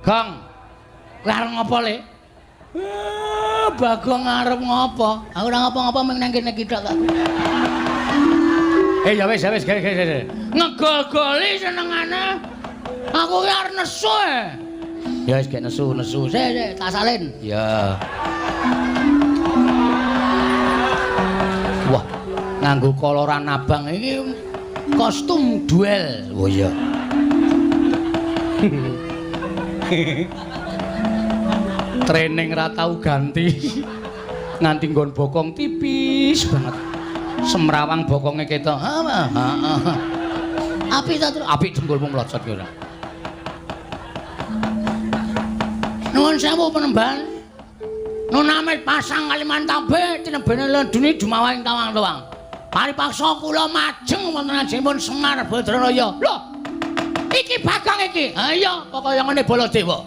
Gong. Kowe arep ngopo, Le? Bagong arep ngopo? Aku ora ngopo-ngopo mung nang kene iki tok kok. Ya wis, ya wis, gawe. Ngegol-goli senengane. Aku ki arep nesu. Ya wis gek nesu. Sik, sik, tak salin. Ya. Wah, nganggo koloran abang iki kostum duel. Oh iya. Training ra tau ganti. Nganti nggon bokong tipis banget. Semrawang bokonge ketok. Heeh. Apik ta, Tru? Apik dengkulmu mlocot ki ora. Nuwun sewu penemban. Nunamit pasang Kalimantan tinebene lendune dumawahing tawang-tawang. Paripaksa kula majeng wonten ajengipun Semar Badranaya. Lho. Iki Bagong iki. Ha iya, pokoke ngene Baladewa.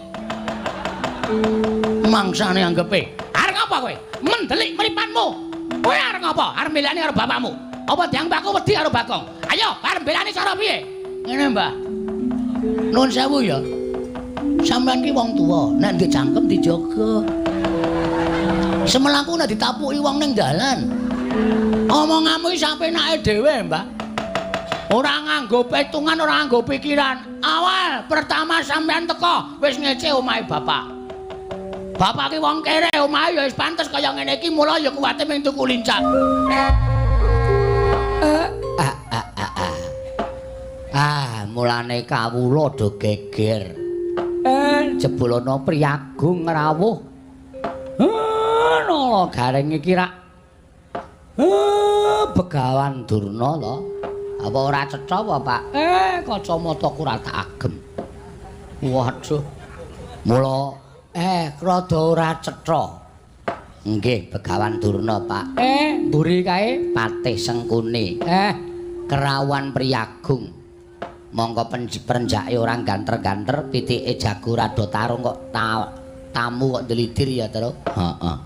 Mangsane anggepe. Arep ngapa kowe? Mendelik mripatmu. Kowe arep ngapa? Arep mbelani karo bapakmu. Apa dianggep aku wedi karo Bagong? Ayo, arep mbelani cara piye? Ngene, Mbah. Nuwun sewu ya. Sampeyan ki wong tuwa, nek ndek cangkem dijaga. Semelaku nek ditapuki wong ning dalan. Omonganmu iki sapenake dhewe, Mbah. Ora nganggo petungan, ora nganggo pikiran. Awal pertama sampeyan teko wis ngece omahe bapak. Bapak ki wong kere, omahe ya wis pantes kaya ngene iki, mula ya kuwate mung tuku lincak. Ah, mulane kawula do geger. Jebul ana priyagung ngrawuh. Nala Gareng iki rak Begawan Durna to. Apa ora cetha apa, Pak? Kacamataku ora tak agem. Waduh. Mula rada ora cetha. Nggih, Begawan Durna, Pak. Mburi kae Patih Sengkuni. Kerawan Priyagung. Mongko perenjake ora ganter-ganter, pitike jago rada tarung kok tamu kok ndelidir ya, Tru. Heeh.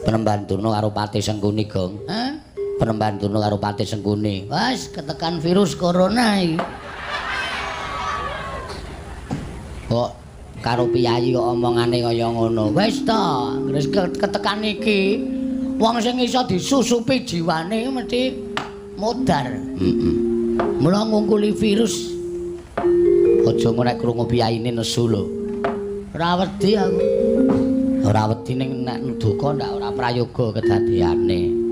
Penemban Durna karo Patih Sengkuni, Gong. Hah? Penemban Durna karo Patih Sengkuni. Wes ketekan virus corona iki. Kok karo piyayi kok omongane kaya ngono. Wis to, wis ketekan iki wong sing iso disusupi jiwane mesti modar. Heeh. Mula ngungkuli virus. Aja ngono nek krungu piyayine nesu lho. Ora wedi aku. Ora wedi ning nek duka ndak ora prayoga kedadeane.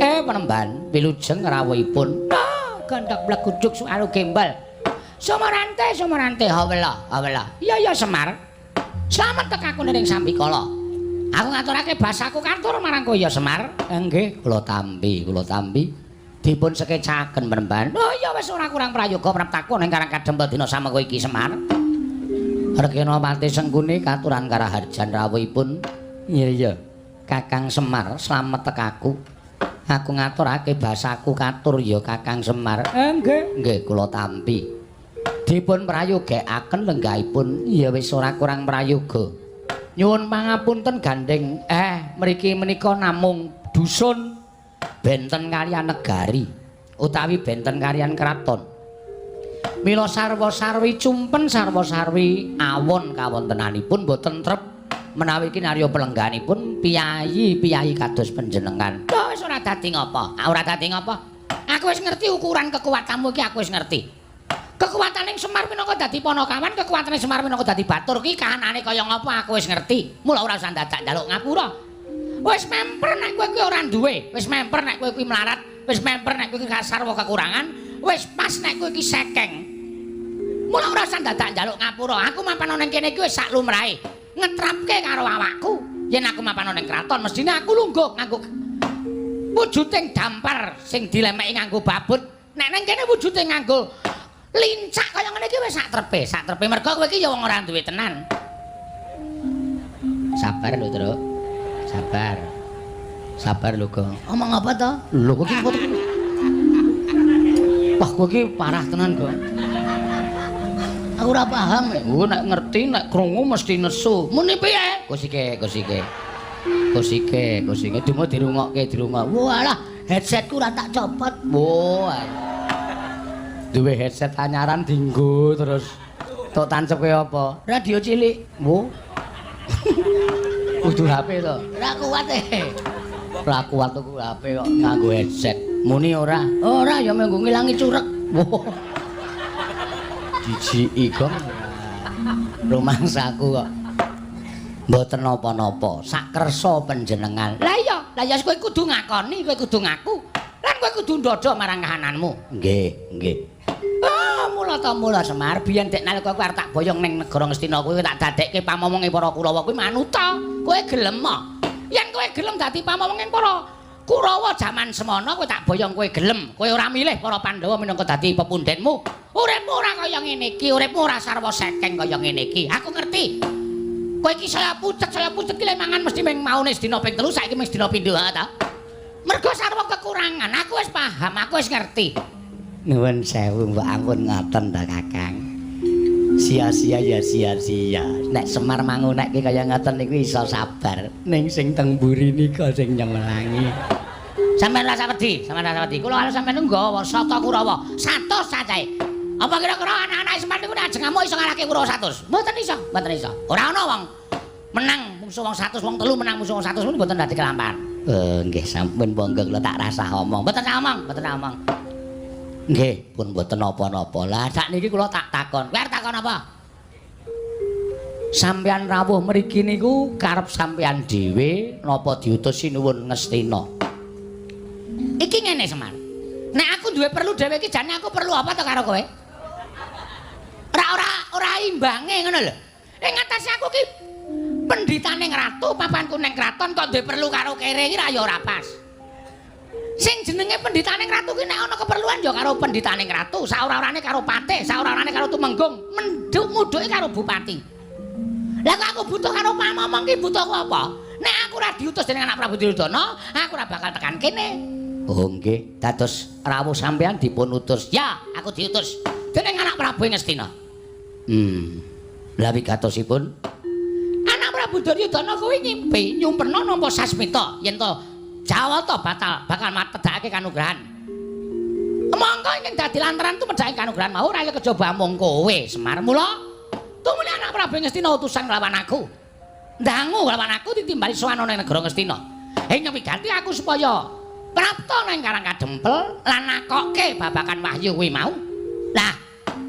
Penemban wilujeng rawuhipun. Gandhak blegujuk suaru gembal. Sumarante, Sumarante, hawela, hawela. Iya ya Semar. Slamet tekaku ning sambikala. Aku ngaturake basaku katur marang kowe ya Semar. Nggih, kula tampi, kula tampi. Dipun sekecaken penemban. Oh iya wis ora kurang prayoga praptaku ning Karang Kadempel dina samengko iki Semar. Rekena Patih Sengkuni katuran karaharjan rawuhipun. Iya iya. Kakang Semar, slamet tekaku. Aku ngaturake basaku katur ya Kakang Semar. Nggih, nggih kula tampi. Dipun prayogekaken lenggahipun. Ya wis ora kurang prayoga. Nyuwun pangapunten gandeng. Mriki menika namung dusun benten kaliyan negari utawi benten kaliyan kraton. Mila sarwa-sarwi cumpen sarwa-sarwi awon kawontenanipun boten trep menawi kinarya pelengganipun piyayi-piyayi kados panjenengan. Lho wis ora dadi ngapa? Ora dadi ngapa? Aku wis ngerti ukuran kekuatanmu iki, aku wis ngerti. Kekuatane Semar minangka dadi panakawan, kekuatane Semar minangka dadi batur ki kahanane kaya ngapa aku wis ngerti. Mula ora usah dadak njaluk ngapura. Wis memper nek kowe kuwi ora duwe, wis memper nek kowe kuwi melarat, wis memper nek kowe kuwi sarwa kekurangan, wis pas nek kowe iki sekeng. Mula ora usah dadak njaluk ngapura. Aku mapan ning kene iki wis sak lumrahe. Ngetrapke karo awakku. Yen aku mapan ning kraton, mestine aku lungguh nganggo wujuding dampar sing dilemeki nganggo babut. Nek ning kene wujude nganggo lincak kaya ngene iki wis sak trepe, sak trepe mergo kowe iki ya wong ora duwe tenan. Sabar lho, Truk. Sabar. Sabar lho, Gong. Omong apa to? Lho kok iki Wah, kowe iki parah tenan, Gong. Aku ora paham. Oh, nek ngerti nek krungu mesti nesu. Muni piye? Kusike, kusike. Kusike, kusike dumo dirungokke, dirungok. Walah, headsetku ora tak copot. Wah. Duwe headset anyaran dinggo terus. Tok tancep kaya apa? Radio cilik. Wo. Kudu HP to. Ora kuat e. Ora kuat tuku HP kok nganggo headset. Muni ora? Ora ya menggo ngilangi curek. Wo. Jijiki gong. Rumangsaku kok. Mboten napa-napa, sakersa panjenengan. Lah iya, lah ya kowe kudu ngakoni, kowe kudu ngaku. Lan kowe kudu ndodho marang kahananmu. Nggih, nggih. Ah, mula ta mula Semar, biyen dek nalika kowe arep tak boyong ning negara Ngastina kuwi tak dadekke pamomonge para Kurawa kuwi manuta. Kowe gelem ah? Yen kowe gelem dadi pamomonge para Kurawa jaman semono kowe tak boyong kowe gelem. Kowe ora milih para Pandhawa minangka dadi pepundhenmu. Uripmu ora kaya ngene iki, uripmu ora sarwa sekeng kaya ngene iki. Aku ngerti. Kowe iki saya pucet ki lek mangan mesti ming maune sedina ping 3, saiki ming sedina pindho ha ta. Mergo sarwa kekurangan, aku wis paham, aku wis ngerti. Nuwun sewu mbok ampun ngoten ta Kakang. Sia-sia ya sia-sia. Nek Semar mangunekke kaya ngoten niku iso sabar. Ning sing teng mburi nika sing nyemelangi. Sampeyan rasa wedi, sampeyan rasa wedi. Kula karo sampeyan nggawa sata Kurawa, 100 cacahe. Apa kira-kira anak-anak Semar niku nek ajeng ngamuk iso ngalahke Kurawa 100? Mboten iso, mboten iso. Ora ana wong menang musuh wong 100, wong telu menang musuh wong 100 niku mboten dadi kelampahan. Nggih sampun monggo kula tak rasah omong. Mboten omong, mboten omong. Nggih, pun mboten napa-napa. Lah sakniki kula tak takon. Kowe arep takon apa? Sampeyan rawuh mriki niku karep sampeyan dhewe napa diutus Sinuwun Ngastina? Iki ngene Semar. Nek aku duwe perlu dhewe iki jane aku perlu apa to karo kowe? Ora imbange ngono lho. Ing atase aku ki pendhitane ratu, papanku ning kraton kok duwe perlu karo kere iki ra ya ora pas. Sing jenenge pendhitane ratu ki nek ana keperluan ya karo pendhitane ratu, saora-orane karo patih, saora-orane karo tumenggung, menduk-mudhuke karo bupati. Lah kok aku butuh karo pamomong ki butuhku apa? Nek aku ora diutus dening anak Prabu Duryudana, aku ora bakal tekan kene. Oh nggih, dados rawuh sampean dipun utus. Ya, aku diutus dening anak Prabu Ngastina. Lah wigatosipun anak Prabu Duryudana kuwi ngimpi nyumpena nampa sasmita yen to Jawata batal bakal matedhakake kanugrahan. Mongko ingkang dadi lantaran tumedhake kanugrahan mau ora kejaba amung kowe Semar. Mula tumuli anak Prabu Ngastina utusan nglawan aku. Ndangu nglawan aku ditimbali sowan ana ning negara Ngastina. Ing wigati aku supaya prapta nang Karang Kadempel lan nakokke babakan wahyu kuwi mau. Lah,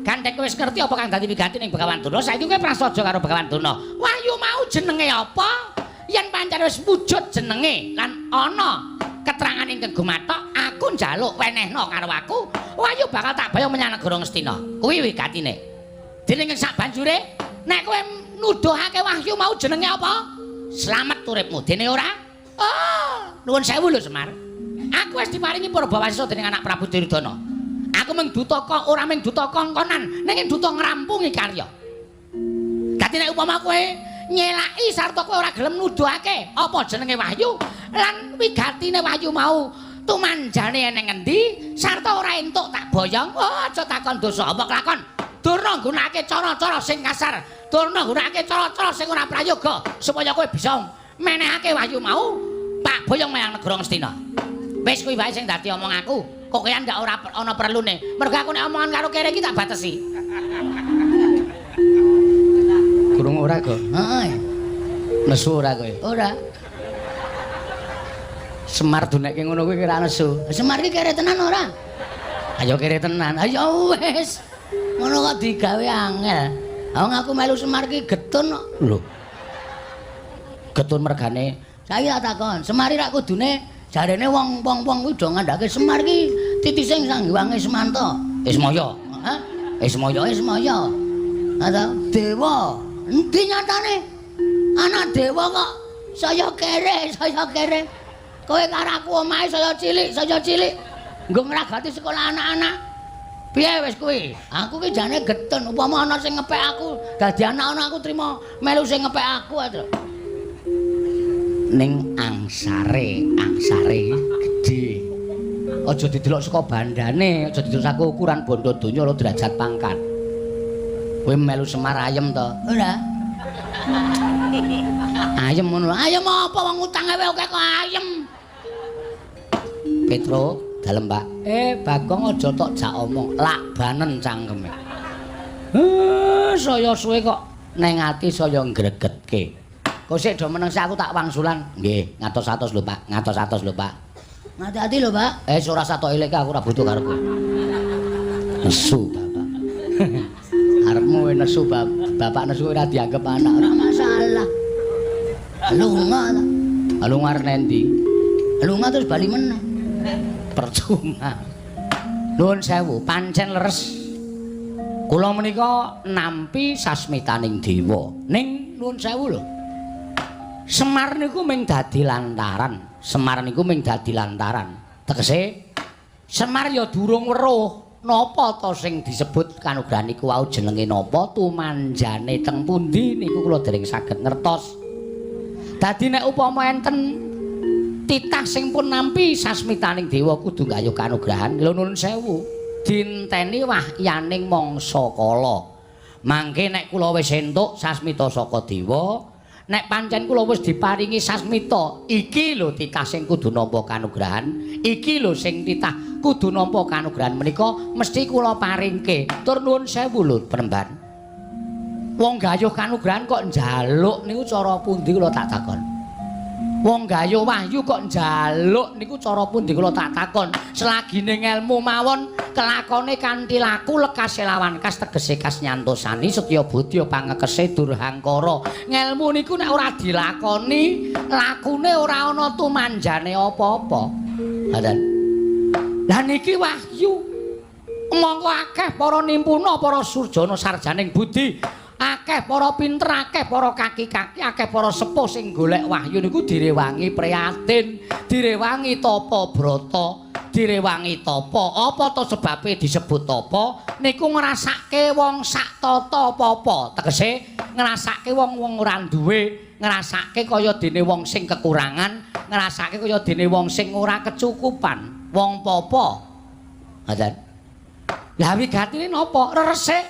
gandeng kowe wis ngerti apa kang dadi wigati ning Begawan Durna, saiki kowe prasaja karo Begawan Durna. Wahyu mau jenenge apa? Yen pancen wis wujud jenenge lan ana keterangan ingkang gumathok, aku njaluk wenehna karo aku, wahyu bakal tak bayang menyang negara Ngastina. Kuwi wigatine. Dening sak banjure, nek kowe nuduhake wahyu mau jenenge apa? Slamet uripmu. Dene ora? Oh, nuwun sewu lho Semar. Aku wis diparingi purbawasisa dening anak Prabu Duryudana. Aku mung duta kok ora mung duta kongkonan, ning duta ngrampungi karya. Dadi nek upama kowe nyelaki sarta kowe ora gelem nuduhake apa jenenge wahyu lan wigatine wahyu mau tumanjane ning ngendi sarta ora entuk tak boyong, oh aja takon dosa apa kelakon. Durna nggunakake cara-cara sing kasar, durna nggunakake cara-cara sing ora prayoga supaya kowe bisa menehake wahyu mau tak boyong menyang negara Ngastina. Wis kuwi wae sing dadi omong aku. Kok kowe ndak ora ana perlune. Mergo aku nek omongan karo kere iki tak batesi. Kurung ora kok? Heeh. Nesu ora kowe? Ora. Semar dunekke ngono kuwi kira nesu. Semar iki kere tenan ora? Ayo kere tenan. Ayo wis. Ngono kok digawe angel. Wong aku melu Semar ki getun kok. Lho. Getun mergane. Saiki tak takon, Semar rak kudune jarene wong-wong kuwi do ngandhake Semar ki titise Sang Hyang Ismanta. Ismaya. Hah? Ismaya, Ismaya. Atau dewa. Endi nyatane? Anak dewa kok saya kere, saya kere. Kowe karo aku omahe saya cilik, saya cilik. Nggo ngragati sekolah anak-anak. Piye wis kuwi? Aku ki jane getun upama ana sing ngepek aku, dadi anak-anak aku trima melu sing ngepek aku aja. Ning angsare, angsare gedhe. Aja didelok saka bandane, aja didelok saka ukuran bondo donya lho derajat pangkat. Kowe melu Semar ayem to? Ora. Ayem ngono. Ayem apa wong utang wae akeh kok ayem. Petro, dalem Pak. Bagong aja tok jak omong, lakbanen cangkeme. Saya suwe kok neng ati saya ngregetke. Kok sik do meneng sik aku tak wangsulan. Nggih, ngatos-atos lho, Pak. Ngatos-atos lho, Pak. Ngati-ati lho, Pak. Ora satok elek aku ora butuh karo kowe. Nesu, Bapak. Arepmu nesu, Bapak nesu ora dianggep anak, ora masalah. Lunga ta. Lunga arep nendi? Lunga terus bali meneh. Percuma. Nuwun sewu, pancen leres. Kula menika nampi sasmitaning dewa. Ning nuwun sewu lho. Semar niku ming dadi lantaran. Semar niku ming dadi lantaran. Tegese Semar ya durung weruh napa to sing disebut kanugrahan niku wau jenenge napa, tumanjane teng pundi niku kula dereng saged ngertos. Dadi nek upama enten titah sing pun nampi sasmitaning dewa kudu gayuh kanugrahan, lho nuwun sewu. Dinteni wahyaning mangsa kala. Mangke nek kula wis entuk sasmita saka dewa, nek pancen kula wis diparingi sasmita, iki lho titah sing kudu nampa kanugrahan, iki lho sing titah kudu nampa kanugrahan menika mesti kula paringke. Tur nuwun sewu lho, Penemban. Wong gayuh kanugrahan kok njaluk niku cara pundi kula tak takon. Wong gayuh wahyu kok njaluk niku cara pundi kula tak takon. Selagine ngelmu mawon kelakone kanthi laku lekase lawan kas tegese kas nyantosani setya budya pangekese durhangkara. Ngelmu niku nek ora dilakoni, lakune ora ana tumanjane apa-apa. Ngoten. Lah niki wahyu. Monggo akeh para nimpuna, para surjana sarjaning budi, akeh para pinter, akeh para kaki-kaki, akeh para sepuh sing golek wahyu niku direwangi prihatin, direwangi tapa brata, direwangi tapa. Apa to sebabe disebut tapa? Niku ngrasake wong sak tata apa-apa. Tegese ngrasake wong-wong ora duwe, ngrasake kaya dene wong sing kekurangan, ngrasake kaya dene wong sing ora kecukupan, wong papa. Ngoten. Lah wigatine napa? Reresik.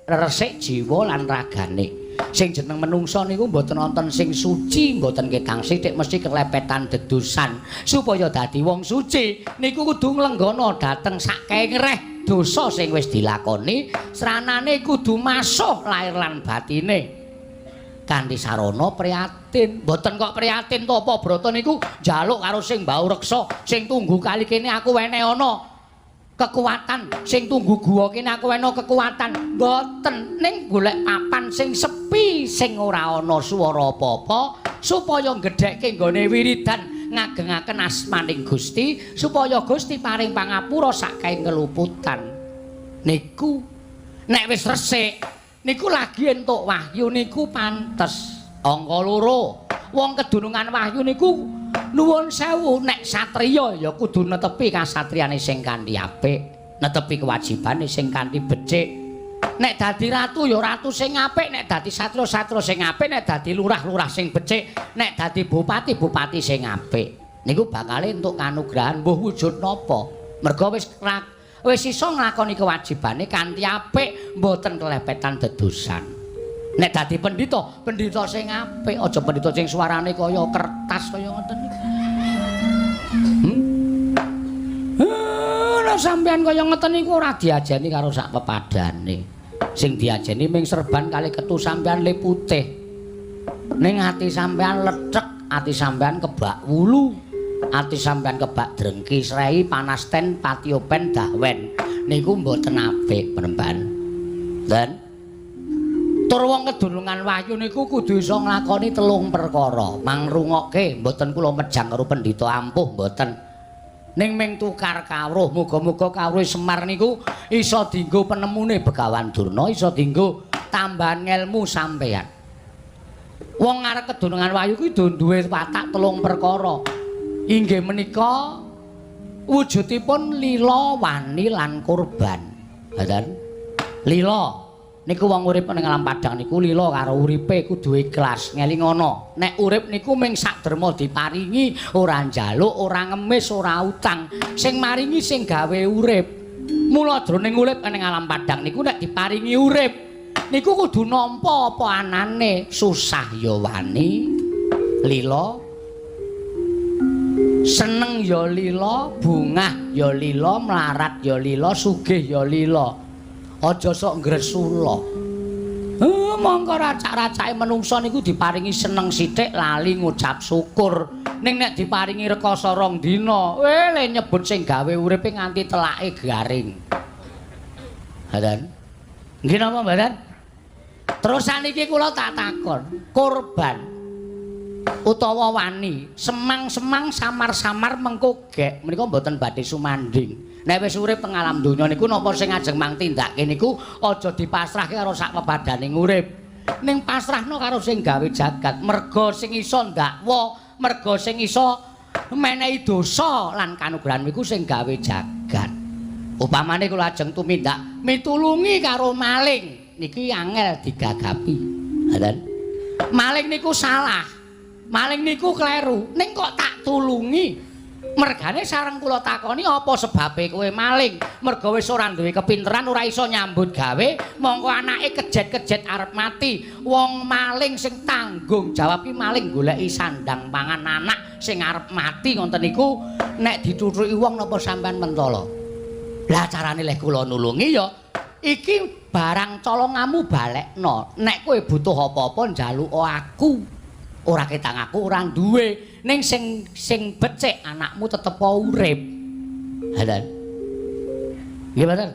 Reresik jiwa lan ragane. Sing jeneng menungsa niku mboten wonten sing suci, mboten ketang sithik mesti kelepetan dedusan. Supaya dadi wong suci niku kudu nglenggana dhateng sakengreh dosa sing wis dilakoni, sranane kudu masuh lair lan batine. Kanthi sarana prihatin. Mboten kok prihatin to apa brata niku njaluk karo sing mbau reksa, sing tunggu kali kene aku wene ana kekuatan, sing tunggu guwa kene aku wene kekuatan. Mboten, ning golek papan sing sepi sing ora ana swara apa-apa supaya gedhekke nggone wiridan ngagengaken asmaning Gusti supaya Gusti paring pangapura sakae ngeluputan. Niku nek wis resik niku lagi entuk wahyu niku pantes. Angka loro, wong kedunungan wahyu niku nuwun sewu nek satriya ya kudu netepi kasatriyane sing kanthi apik, netepi kewajibane sing kanthi becik. Nek dadi ratu ya ratu sing apik, nek dadi satria-satria sing apik, nek dadi lurah-lurah sing becik, nek dadi bupati-bupati sing apik. Niku bakale entuk kanugrahan mbuh wujud napa. Merga wis iso nglakoni kewajibane kanthi apik, mboten kelepetan dedosan. Nek dadi pendhita, pendhita sing apik, aja pendhita sing suarane kaya kertas kaya ngoten niku. Lah sampean kaya ngoten niku ora diajeni karo sak pepadane. Sing diajeni ming serban kali ketu sampean le putih. Ning ati sampean lethek, ati sampean kebak wulu, ati sampean kebak drengki srei panasten patiopen dahwen. Niku mboten apik, Penemban. Dan tur wong kedunungan wahyu niku kudu iso nglakoni telung perkara. Mangrungokke, mboten kula mejang karo pendhita ampuh mboten. Ning ming tukar kawruh, muga-muga kawruhe Semar niku iso dienggo penemune Begawan Durna, iso dienggo tambahan ngelmu sampeyan. Wong arep kedunungan wahyu kuwi duwe watak telung perkara. Inggih menika wujudipun lila, wani lan kurban. Ngoten. Lila niku wong urip ning alam padang niku lila karo uripe kudu ikhlas, ngelingono. Nek urip niku ming sak derma diparingi, ora njaluk, ora ngemis, ora utang. Sing maringi sing gawe urip. Mula jroning urip ning alam padang niku nek diparingi urip niku kudu nampa apa anane, susah ya wani, lila, seneng ya lila, bungah ya lila, mlarat ya lila, sugih ya lila. Aja sok ngresula. Mongko racak-racake menungsa niku diparingi seneng sithik lali ngucap syukur. Ning nek diparingi rekoso rong dina, le nyebut sing gawe uripe nganti telake garing. Ngoten. Nggih napa mboten? Terus saniki kula tak takon, korban utawa wani semang-semang samar-samar mengko gek menika mboten badhe sumandhing. Nek wis urip teng alam donya niku napa sing ajeng mang tindake niku aja dipasrahke karo sak pepadaning urip. Ning pasrahno karo sing gawe jagat, merga sing iso ndakwa, merga sing iso menehi dosa lan kanugrahan niku sing gawe jagat. Upamane kula ajeng tumindak mitulungi karo maling, niki angel digagapi. Ngoten. Maling niku salah. Maling niku kleru, ning kok tak tulungi. Mergane sareng kula takoni apa sebabe kowe maling? Merga wis ora duwe kepinteran, ora iso nyambut gawe, mongko anake kejet-kejet arep mati. Wong maling sing tanggung jawab ki maling goleki sandang pangan anak sing arep mati ngoten niku nek dituthuki wong napa sampean mentala? Lah carane leh kula nulungi ya iki barang colongamu balekno. Nek kowe butuh apa-apa njaluk aku. Ora ketang aku ora duwe, ning sing sing becik anakmu tetep urip. Ngoten. Nggih mboten?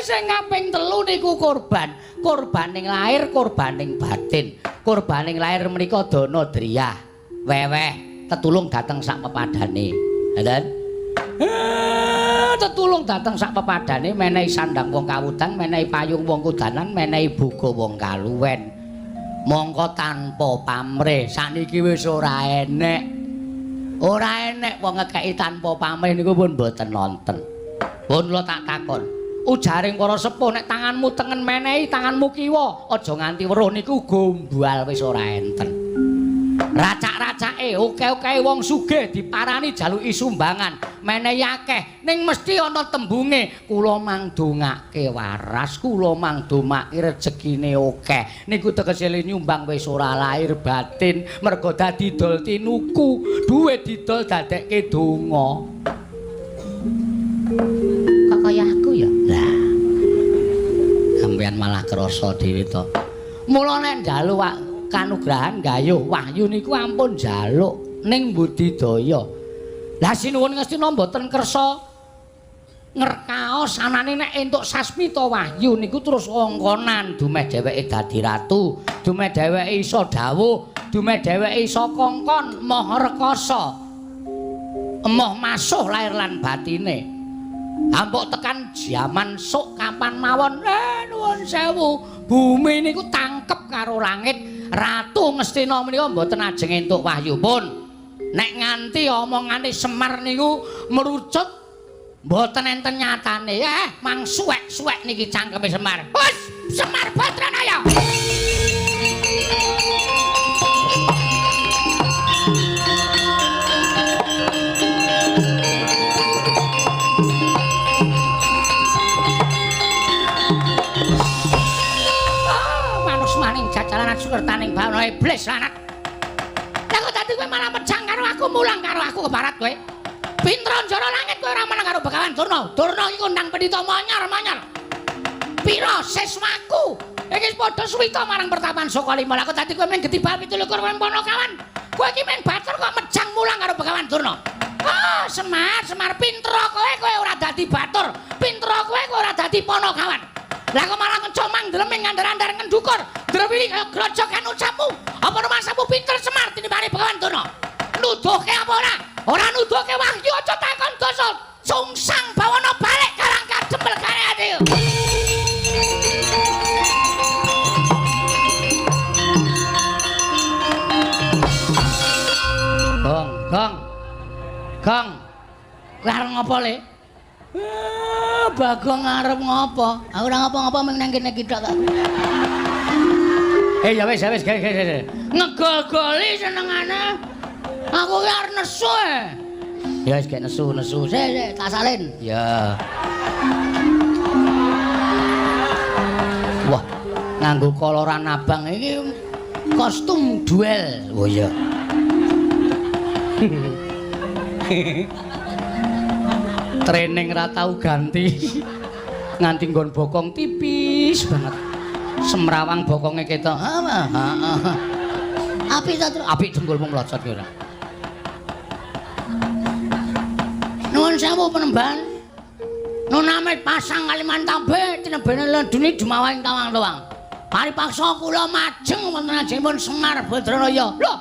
Sing kaping telu niku korban. Korbaning lahir, korbaning batin. Korbaning lahir menika dana driyah, weweh, tetulung dateng sak pepadane. Ngoten. Tetulung dateng sak pepadane menehi sandang wong kawudang, menehi payung wong kudanan, menehi boga wong kaluwen. Mongko tanpa pamrih sakniki wis ora enek. Ora enek wong ngekeki tanpa pamrih niku pun mboten nonten. Pun kula tak takon. Ujaring para sepuh nek tanganmu tengen menehi tanganmu kiwa, aja nganti weruh niku gombal wis ora enten. Racak-racake oke-oke wong sugih diparani jaluki sumbangan, menehi akeh ning mesti ana tembunge kula mangdongake waras, kula mangdomake rejekine akeh. Niku tegese nyumbang wis ora lahir batin, mergo dadi dol tinuku, duwe didol dadekke donga. Kok kaya aku ya? Lah. Sampeyan malah krasa dhewe to. Mula nek njaluk kanugrahan gayuh wahyu niku ampun njaluk ning budidaya. Lah sinuwun Ngastina mboten kersa ngerkaos anane nek entuk sasmita wahyu niku terus ongkonan dumeh dheweke dadi ratu, dumeh dheweke iso dawuh, dumeh dheweke iso kongkon moh rekasa. Emoh masuh lahir lan batine. Ampuk tekan jaman sok kapan mawon. Nuwun sewu, bumi niku tangkep karo langit. Ratu Ngastina menika mboten ajeng entuk wahyu pun. Nek nganti omongane Semar niku merucut mboten enten nyatane. Mang suwek-suwek niki cangkeme Semar. Hus, Semar Badranaya. Sukertaning bawana iblis lanat. Lah kok dadi kowe malah mejang karo aku, mulang karo aku kebarat kowe. Pinter njara langit kowe ora meneng karo Begawan Durna. Durna iki kondang pendhita manyar-manyar. Pira siswaku? Iki padha suwita marang pertapan Sukalima. Lah kok dadi kowe mung getibal 27 kowe Ponokawan. Kowe iki mung batur kok mejang mulang karo Begawan Durna. Ah, Semar, Semar pinter kowe, kowe ora dadi batur. Pinter kowe, kowe ora dadi Ponokawan. Lah kok malah ngecomang ndleming ngandar-andar ngendukur. Drewili kaya grojogan ucapmu. Apa rumasamu pinter Semar tinimbane Begawan Durna? Nuduhke apa ora? Ora nuduhke wahyu aja takon dosa. Sungsang bawana balik karang kadempel kare ati. Gong, gong. Gong. Kowe arep ngopo le? Bagong arep ngopo? Aku ora ngopo-ngopo mung nang kene iki tok kok. Ya wis, ya wis, gawe. Ngegol-goli senengane. Aku ki arep nesu. Ya wis gek nesu-nesu. Sik, sik, tak salin. Ya. Wah, nganggo koloran abang iki kostum duel. Oh iya. Training ra tau ganti. Nganti nggon bokong tipis banget. Semrawang bokonge ketok. Heeh. Apik ta, Tru? Apik dengkulmu mlocot ki ora. Nuwun sewu penemban. Nun amit pasang Kalimantan tinebene ledune jumawahing tawang-tawang. Paripaksa kula majeng wonten ajengipun Semar Badranaya. Lho.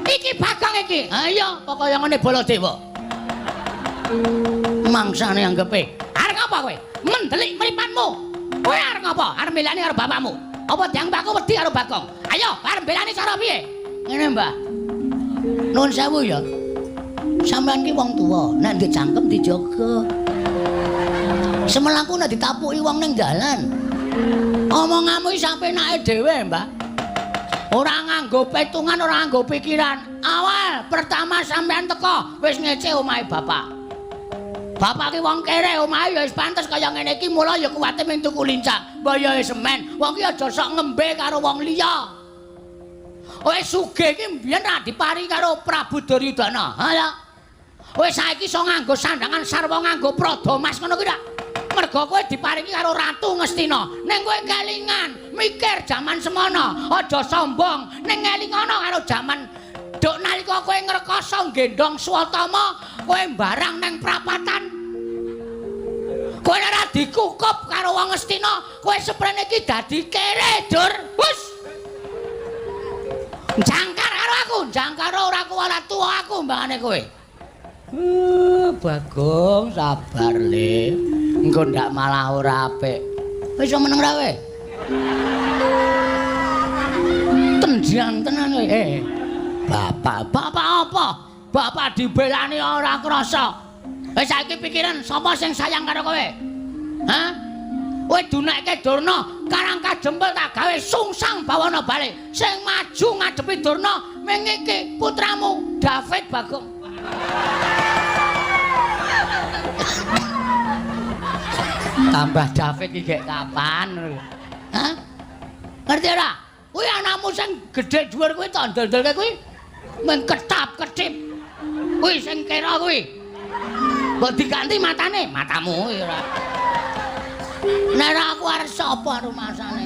Iki Bagong iki. Ha iya, pokoke ngene Baladewa. Mangsane anggepe. Arep ngapa kowe? Mendelik mripatmu. Kowe arep ngapa? Arep mbelani karo bapakmu. Apa dianggep aku wedi karo Bagong? Ayo, arep mbelani cara piye? Ngene, Mbah. Nuwun sewu ya. Sampeyan ki wong tuwa, nek ndek cangkem dijaga. Semelaku nek ditapuki wong ning dalan. Omonganmu iki sampe enake dhewe, Mbah. Ora nganggo petungan, ora nganggo pikiran. Awal pertama sampean teko wis ngece omahe bapak. Bapak ki wong kere, omahe ya wis pantes kaya ngene iki, mula ya kuwate mung tuku lincah. Mbah ya semen, wong ki aja sok ngembe karo wong liya. Wis sugih iki mbiyen ra diparingi karo Prabu Duryudana. Ha ya. Wis saiki iso nganggo sandangan sarwa nganggo prada mas ngono kuwi ra. Mergo kowe diparingi karo Ratu Ngastina. Ning kowe kelingan, mikir jaman semono, aja sombong. Ning ngelingono karo jaman duk nalika kowe ngrekoso nggendhong Swatama, kowe mbarang ning prapatan. Kowe ora dikukup karo wong Ngastina, kowe seprene iki dadi kere, Dur. Hus. Jangkar karo aku, jangkar ora kuwala tuwa aku mbangane kowe. Bagong sabar le. Engko ndak malah ora apik. Wis iso meneng ra kowe? Tenjang tenan kowe. Bapak, bapak apa? Bapak dibelani ora krasa. Wis saiki pikiran sapa sing sayang karo kowe? Hah? Kowe dunekke Durna, Karang Kajempel tak gawe sungsang bawana balik. Sing maju ngadepi Durna ming iki putramu David Bagong. Tambah David iki gek kapan? Hah? Ngerti ora? Kuwi anakmu sing gedhe dhuwur kuwi tak ndel-ndelke kuwi mung ketap-ketip. Kuwi sing kira kuwi. Mbok diganti matane, matamu kuwi ora. Nek ora aku arep sapa rumasane?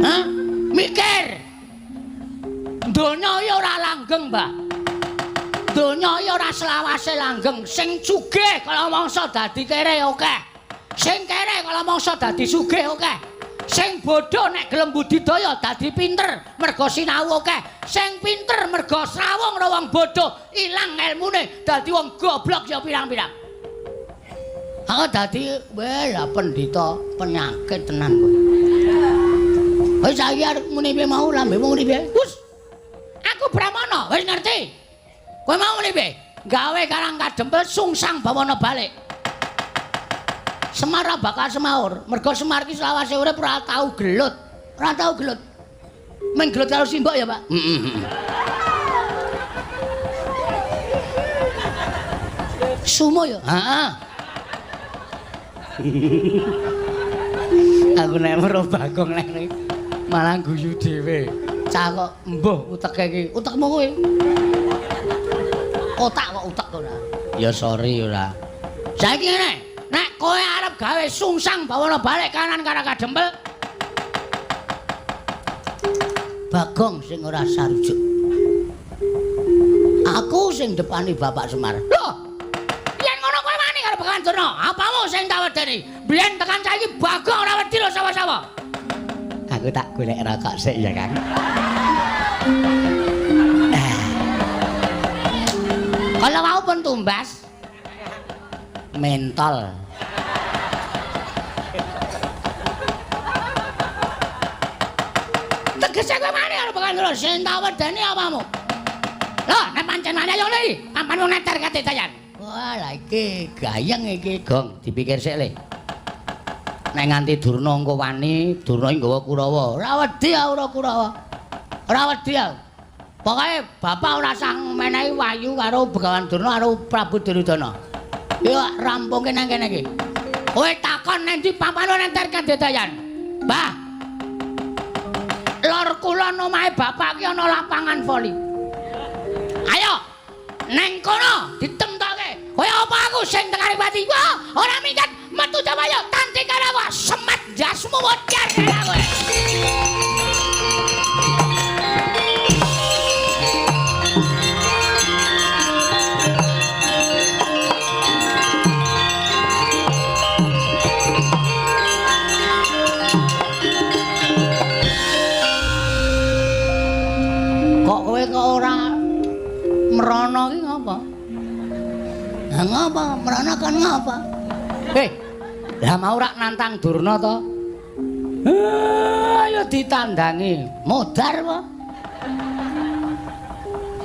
Hah? Mikir. Donya iki ora langgeng, Mbah. Donya iki ora selawase langgeng. Sing sugih kala mangsa dadi kere akeh. Sing kere kala mangsa dadi sugih akeh. Sing bodho nek gelem budidaya dadi pinter mergo sinau akeh. Sing pinter mergo srawung karo wong bodho ilang elmune dadi wong goblok ya pirang-pirang. Aku dadi weh pendhita penyakit tenan kowe. Wis saiki arep muni piye mau lambemu muni piye? Wus. Aku Brahmana, wis ngerti. Kowe mau muni piye? Gawe Karang Kadempel sungsang bawana balik. Semar ora bakal semaur, mergo Semar ki selawase urip ora tau gelut. Ora tau gelut. Mung gelut karo simbok ya, Pak. Heeh. Sumo ya? Heeh. Aku nek weruh Bagong nek malah guyu dhewe. Cah kok mbuh uteke iki. Utekmu kuwi. Otak kok utek ora. Ya sorry ora. Saiki ngene, nek kowe arep gawe sungsang bawana balik kanan Karang Kadempel, Bagong sing ora sarujuk. Aku sing depani Bapak Semar. Lho. Yen ngono kowe wani karo Begawan Durna, apamu sing tak wedeni? Biyen tekan saiki Bagong ora wedi lho sapa-sapa. Aku tak golek rokok sik ya, Kang. Kalau mau pun tumbas mentol. Tegese kowe wani karo Begawan Durna, sing tak wedeni apamu? Lho, nek pancen wani ayo ngene iki, ampan wong neter kate dayan. Wah, lah iki gayeng iki, Gong, dipikir sik le. Nek nganti Durna engko wani, Durna iki nggawa Kurawa. Ora wedi aku ora Kurawa. Ora wedi aku. Pokoke bapak ora sah menehi wahyu karo Begawan Durna karo Prabu Duryudana. Yo rampungke nang kene iki. Kowe takon nang ndi papan nang kadedayan. Mbah. Lor kulon omahe bapak ki ana lapangan voli. Ayo. Neng kono ditemtoke. Kaya apa aku sing tekani pati? Wah, ora minggat. Metu jaba yo tanding karo aku. Semat jasmu modar karo kowe. Kok kowe kok ora mrono ki ngapa? Lah ngapa? Mrono kon ngapa? Lah mau rak nantang Durna to? Ayo ditandangi. Modar apa?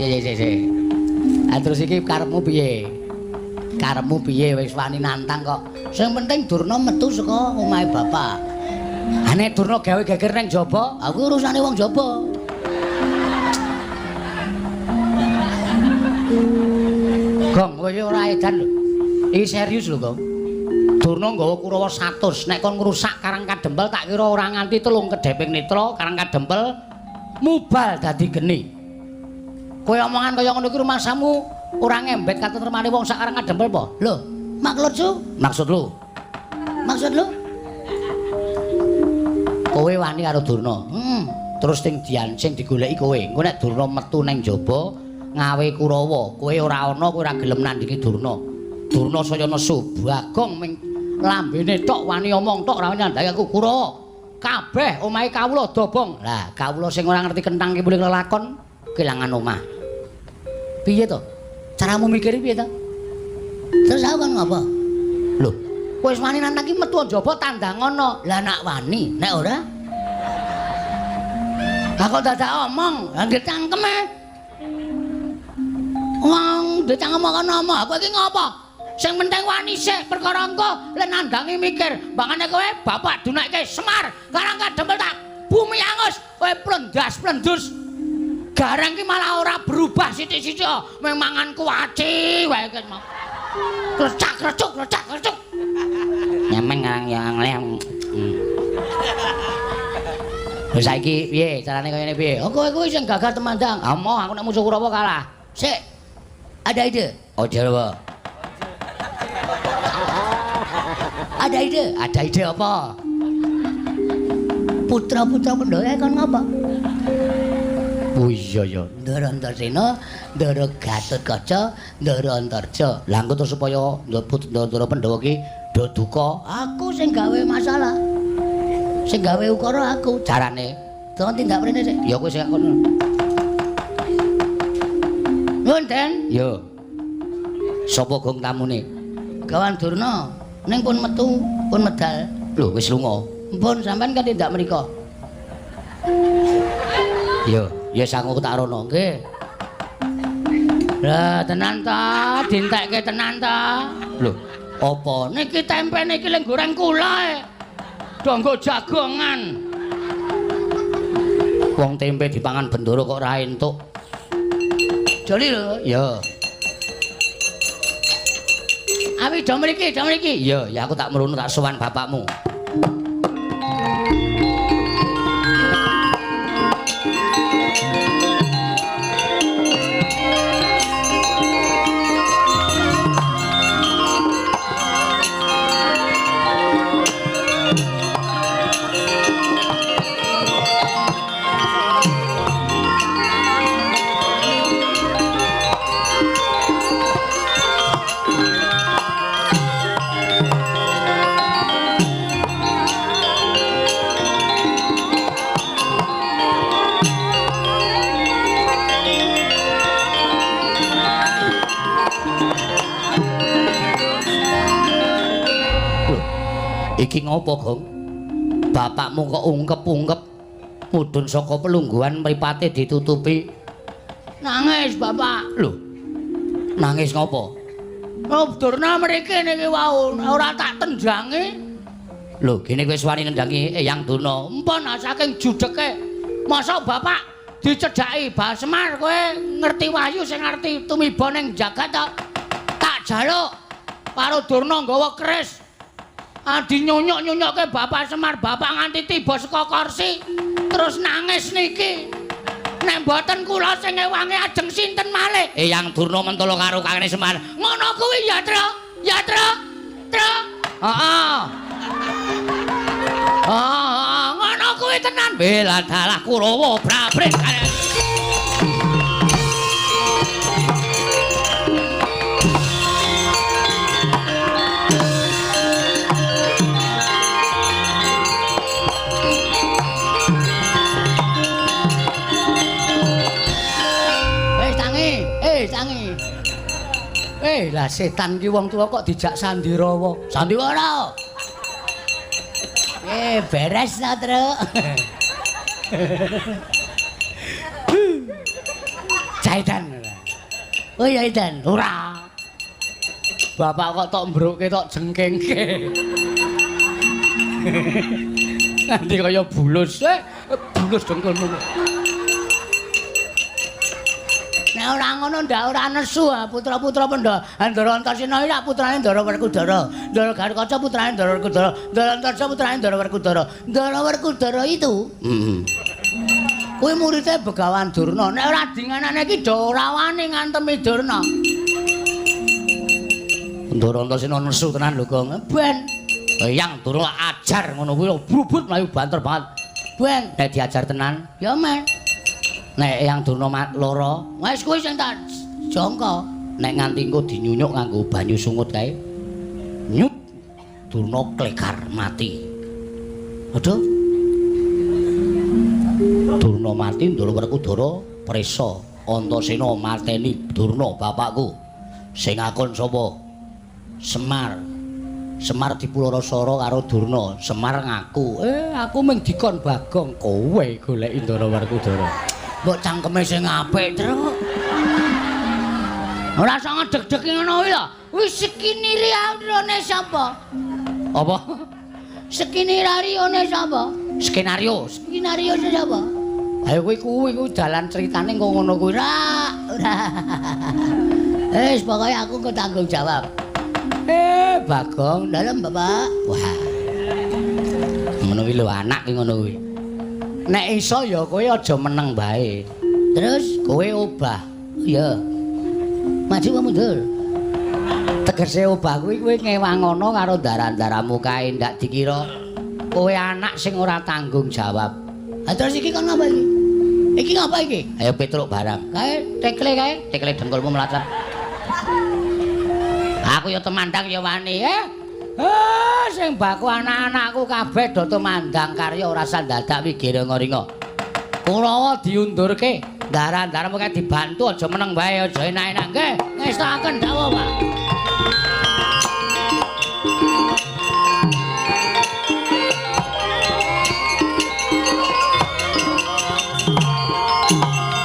Si. Ah terus iki karepmu piye? Karepmu piye wis wani nantang kok? Sing penting Durna metu saka omahe bapak. Ha nek Durna gawe geger nang jaba, aku urusane wong jaba. Gong, kowe ora edan lho. Iki serius lho, Gong. Durna nggawa Kurawa 100, nek kon ngrusak Karang Kadempel tak kira ora nganti 3 kedheping netra Karang Kadempel mubal dadi geni. Kowe omongan kaya ngono iki rumasamu ora ngembet katentremane wong sak Karang Kadempel apa? Lho, maksud lu? Maksud lu? Maksud lu? Kowe wani karo Durna. Terus sing diancing digoleki kowe. Engko nek Durna metu nang jaba ngawe Kurawa, kowe ora ana, kowe ora gelem nandingi Durna. Durna saya nesu, Bagong ming lambene tok wani omong tok ora nyandhake aku Kurawa. Kabeh omahe kawula dobong. Lah, kawula sing ora ngerti kentang ki mulih lelakon kelangan omah. Piye to? Caramu mikir piye to? Terus aku kan ngapa? Lho, kowe wis wani nantang ki metu njaba tandang ngono. Lah nak wani, nek ora? Lah kok dadak omong, lah nggih cangkeme. Wong dicangkem kono omong, aku iki ngapa? Sing penting wani sik perkara engko lek nandangi mikir, mbangane kowe bapak dunekke Semar, Karang Kadempel tak bumi angus, kowe plendas-plendus. Gareng ki malah ora berubah sithik-sithik, mung mangan kuaci wae ki mau. Klecak-klecuk, klecak-klecuk. Nyemeng ngarang yang lem. Wis saiki piye carane kaya ngene piye? Oh kowe kuwi sing gagah temandang. Ah moh aku nek musuh Kurawa kalah. Sik. Ada ide? Ojo apa? Ada ide? Ada ide apa? Putra-putra Pandhawa kon ngapa? Oh iya ya, Ndara Antasena, Ndara Gatotkaca, Ndara Antarja. Lah engko terus supaya Ndara Pandhawa ki do duka, aku sing gawe masalah. Sing gawe ukara aku carane. Tolong tindak mrene sik. Ya kowe sing kono. Nuwun, Den. Yo. Sapa gong tamune? Gawan Durna. Ning pun metu, pun medal. Lho, wis lunga. Mpun sampean kan tindak mriko. Yo, ya sangu tak rono nggih. Lah tenan ta, dintekke tenan ta. Lho, apa niki tempe niki lek goreng kula e. Donggo jagongan. Wong tempe dipangan bendoro kok ora entuk. Joli lho. Ya. Awi do mriki, do mriki. Ya, ya aku tak mrono tak sowan bapakmu. Iki ngopo, Gong? Bapakmu kok ungkep-ungkep mudhun saka pelungguhan mripate ditutupi. Nangis, Bapak. Lho. Nangis ngopo? Oh, Durna mriki niki wau ora tak tendangi. Lho, gene kowe wis wani nendangi Eyang Durna. Empun saking judheke. Mosok Bapak dicedhaki Bah Semar kowe ngerti wahyu sing ngerti tumiba ning jagat to. Tak jaluk karo Durna nggawa keris. Adi nyunyuk-nyunyukke Bapak Semar, Bapak nganti tiba saka kursi terus nangis niki. Nek mboten kula sing ngewangi ajeng sinten malih? Eyang Durna mentolo karo Kakang Semar. Ngono kuwi ya, Tru. Ya, Tru. Tru. Heeh. Heeh, ngono kuwi tenan. Bela dalah Kurawa brabret. Lah setan ki wong tuwa kok dijak sandirawa. Sandiwara. Beres ta, Truk. Caitan. Oh ya Idan, ora. Bapak kok tok mbruke tok jengkengke. Nanti kaya bulus, bulus dengkulmu. Nek ora ngono ndak ora nesu putra-putra Pandhawa. Ndara Antasena iki putrane Ndara Werkudara. Ndara Garukaca putrane Ndara Werkudara. Ndara Antarja putrane Ndara Werkudara. Ndara Werkudara itu. Heeh. Kuwi muridé Begawan Durna. Nek ora dinganane iki do ora wani ngantemi Durna. Ndara Antasena nesu tenan lho, Gong. Ben. Eyang Durna ajar ngono kuwi brubut mlayu banter banget. Ben, nek diajar tenan, ya men. Nek Eyang Durna lara, wis kuwi sing tak jangka. Nek nganti engko dinyunyuk nganggo banyu sungut kae. Nyut. Durna klekar mati. Aduh. Durna mati, Ndara Werkudara prisa. Antasena mateni Durna bapakku. Sing akon sapa? Semar. Semar dipulara-sara karo Durna. Semar ngaku, aku mung dikon Bagong, kowe goleki Ndara Werkudara. Mbok cangkeme sing apik, Truk. Ora usah ngedeg-degi ngono kuwi lho. Wis skinarione sapa? Apa? Skinarione sapa? Skenario. Skenario sapa? Ayo kuwi kuwi dalan ceritane kok ngono kuwi. Ora, ora. Wis pokoke aku engko tanggung jawab. Bagong, dalem Bapak. Wah. Ngono kuwi lho anak ki ngono kuwi. Nek iso ya kowe aja meneng bae. Terus kowe obah. Iya. Maju apa mundur? Tegese obah kuwi kowe ngewangono karo daran-daramu kae ndak dikira kowe anak sing ora tanggung jawab. Ha terus iki kon ngapa iki? Iki ngapa iki? Ayo Petruk barang. Kae tekle kae, tekle dengkulmu mlacet. Aku ya temandang ya wani, Sing baku anak-anakku kabeh do tumandang karya ora sandadak wigiringa-ringa. Kurawa diundurke, daran-daran pokoke dibantu aja meneng wae, aja enak-enak nggih. Ngestokaken dawuh, Pak.